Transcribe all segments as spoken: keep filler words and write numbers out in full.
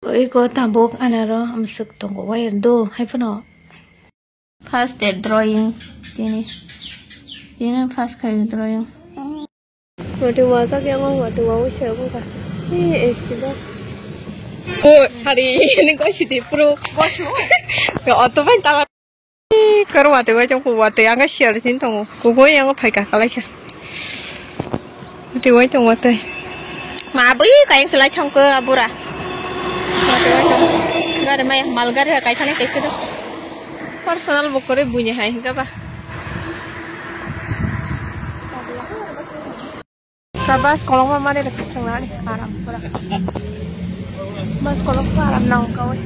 Oi ko tabuk anaro amswk tongo wire do hai phano. First day drawing tini. Tini first khai drawing. Roti wajak yang wati wawi se wngkha. Ni A C bus. Oh, sorry. Ini kok sih pro. Auto bai tala. Kar watwi wai tong watwi ang share sin tongo. Kugo yang phai ka kalai kha. Watwi wai tong watwi. Ma bui ka yang selai thang ko abura. Watwi wai tong. Gari mai mal gari kai thani kaise do. Personal bokore buine hai hinga ba. Bus kolokma mani rwkha swngnani aram pura. Bus kolokma aram nang kawi.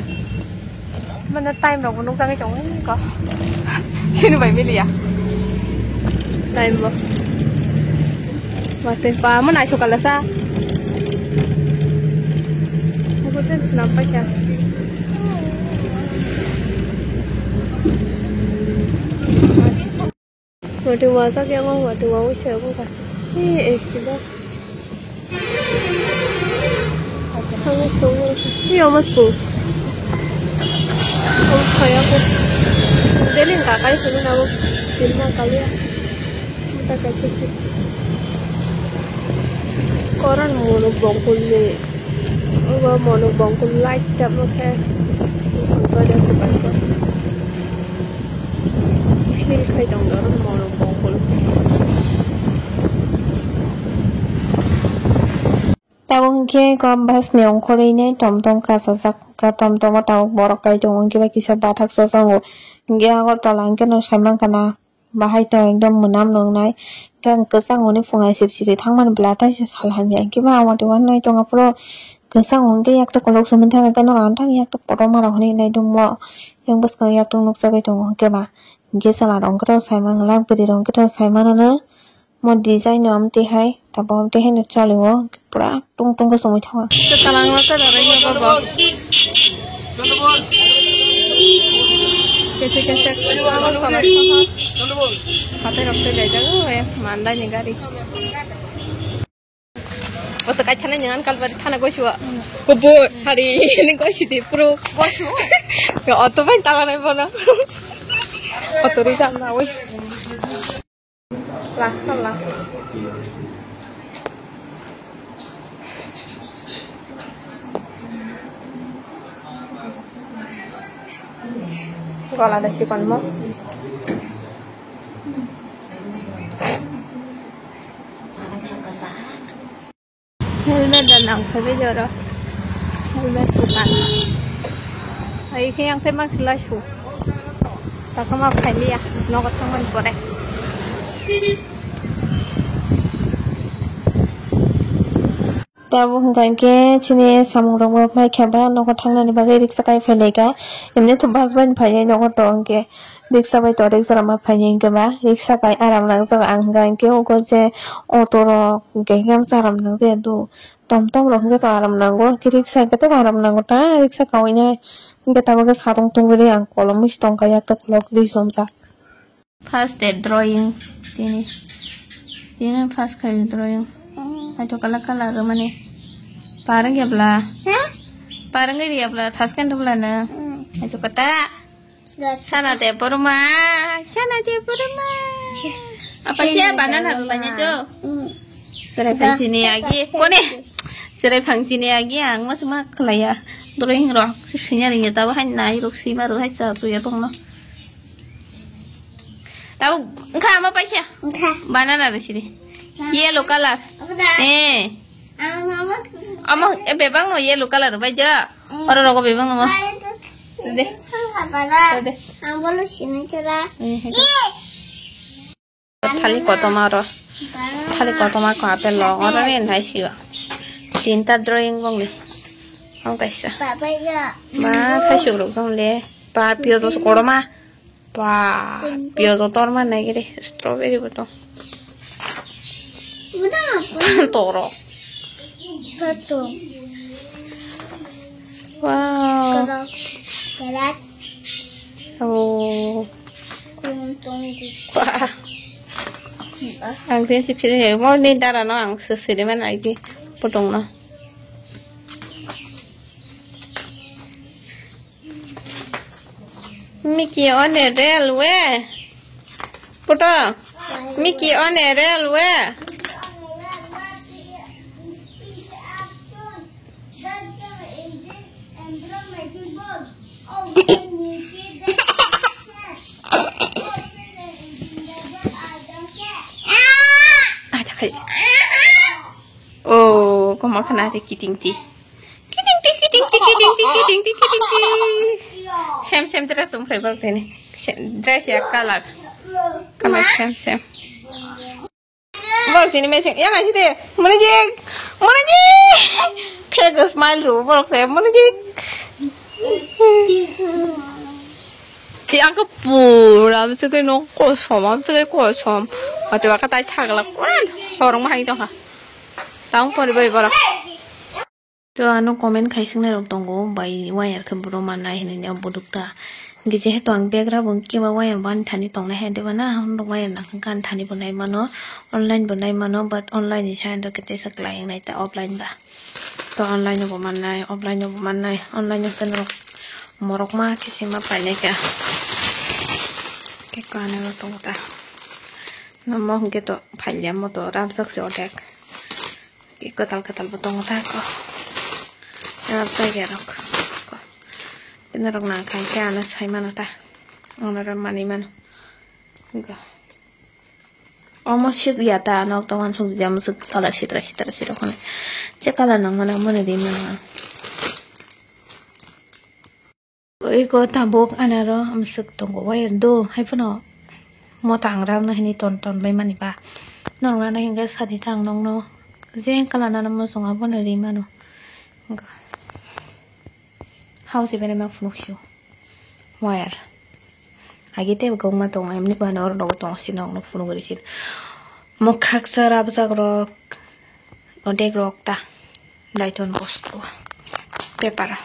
Mane time rok bo nukjagwi tongo ko. Sini bai miliya. Time bo. Mate pa mo naithok kala sa. Buko ten snap pa kya. Watwi wajak yang wati wawi se wngkha. Ni A C bus. Ang sung ni omo sung. Ang khaya ko. Deli ka kai sung na bo. Din na kaliya. Mata kaisa si. Koran mono bongkul ni. Obo mono bongkul light tamo khe. Bongkul bai da se bai ko. Feel khai tong doro mono bongkul. Tabuk hwnkhe ko bus ni ongkhorwi nai tom tom kasajak, ka tom tom o tabuk borok kai tongo, hwnkhe bai kisa bathak sojak o, hwnkhe Agartala hwnkhe no sai mankha na, bahai to ekdom mwnam nwngnai, hwnkhe ang kwchang hwnwi phungai siri siri thangmani bwla taisa sal hamya, hwnkhe ba watwi uanai tong aphuru kwchang hwnkhe yakta kolok sumui thangkhe norok ang thang yakta kotorma rok hwnwi nai dungmo, yang bwskango yaktung nukjagwi tongo, hwnkhe ba hwnkhe chwla rok hwnkhe to sai manglak, bwrwi rok hwnkhe to sai mananw. Mo design no amtwi hai, tabuk amtwi hai no choli o, pura tung tung khe chumui thango. Kwtalangma kwrwrwngya bobo. Kese kese kotor kotor sohor. Hatai rok tei laijago, eh, mandai ni gari. Oto kai thana nyangan kalbari thana goisua. Kubu sari ni goisi di puru. Goisu. Oto bai tala nai bono. Oto rijak na oi. Last, last. Gola da sikon mo. Helmet da nang phaibai jora. Helmet bukan. Ai khe yang tei mang silai su. Takama phailiya. Nogo thangmani pore. Tabuk hwnkha hinkhe chini samung rok bo phai kha ba nogo thangnani bagwi riksa kai phailaika. Emni to bus bai phaiya nogo to hinkhe. Riksa bai to riksa rok ma phaini hinkhe ba riksa kai aram nang jago ang hinkha hinkhe uko je auto rok hinkhe hinkhe aram nang jago do tom tom rok hinkhe to aram nango hinkhe riksa hinkhe to aram nango ta riksa kawinai hinkhe tabuk khe satong tongwi ang kolom muisu tongkha yak to kolok twi chumjak. First day drawing tini tini first khai drawing aito kala kala rwmani parang ya bla parang ya bla thaskan bla na aito kata. Sana de Burma, sana de Burma. Apa khe banana rwlaini to? Serai phang sini agi, kone? Serai phang sini agi ang mas ma khlaiya. Drawing rok se sinya ringya tabo hai nai rok sima rok hai cha suya bongno. Tabo wngkha ama paisa? Wngkha. Banana rw sidi. Yellow color. Eh. Amo, eh, bebak no yellow color bai ja. Oro rogo bebak no. De. De. Ang bolo sini chara. Eh, hai. Thali kotoma ro. Thali kotoma ko apel lo. Oro ni nai siwa. Tinta drawing bong ni. Ang kaisa. Papa ya. Ma, thai suk rok dong le. Pa, piyaj os koroma. Ba, piyaj o tor ma nai gede, strawberry bo tong. Toro. Wow. Oh. Wah. Ang tin chip sini mo ni dara no ang sesiri man ai di potong no. Mickey on a railway. Puto, Mickey on a railway. Ah, takai. Oh, koma khana te kiting ti. Kiting ti, kiting ti, kiting ti, kiting ti, kiting ti. Sem, sem dress um phai borok tini. Sem, dress ya color. Color sem, sem. Borok tini matching. Ya, masih te. Mulai jik. Mulai jik. Phego smile ru borok se. Mulai jik. Si ang ke pura, ang se ke no kosom, ang se ke kosom. Ate baka tai thagla kuran. Borok ma hai tongkha. Tang pori bai borok. To ano comment khai swngnai rok tongo, bai wire khe boro mannai hinwi buduk ta. Hinkhe jehetu ang bag rabo khe ba wire bo ani thani tongnai hai, deba na? Wire nang khe ani thani bo nai mano, online bo nai mano, but online ni side o khe teisa kwlai wngnai ta offline ba. To online no bo mannai, offline no bo mannai, online no khe norok morok ma khe sima painai kha. Khe kanwi rok tongo ta. Namo hinkhe to phailya moto ramjak se odek. Ki kwtal kwtal bo tongo ta ko. Yak jagya rok. Ko. Tini rok nang khai khe ano sai mano ta. Ono ro manwi mano. Go. Omo sik ya ta ano to wansuk jam suk color sitra sitra sirok hwnwi. Je color nang mano mano di mano. Iko tabuk anaro amswk tongo wire do, haiphano mota ang ramna hini ton ton bai mani ba. Norok nana hinkhe sadi ta ang nokno je color nana muchung abono ri mano. Hausi bene ma phunuk sio wire. Agi tei kwbangma tongo, emni bwkhano oro nogo tongo, sini nokno phunuk gori sini. Mwkhaksa rabjak rok, odek rok ta. Daiton bosko paper.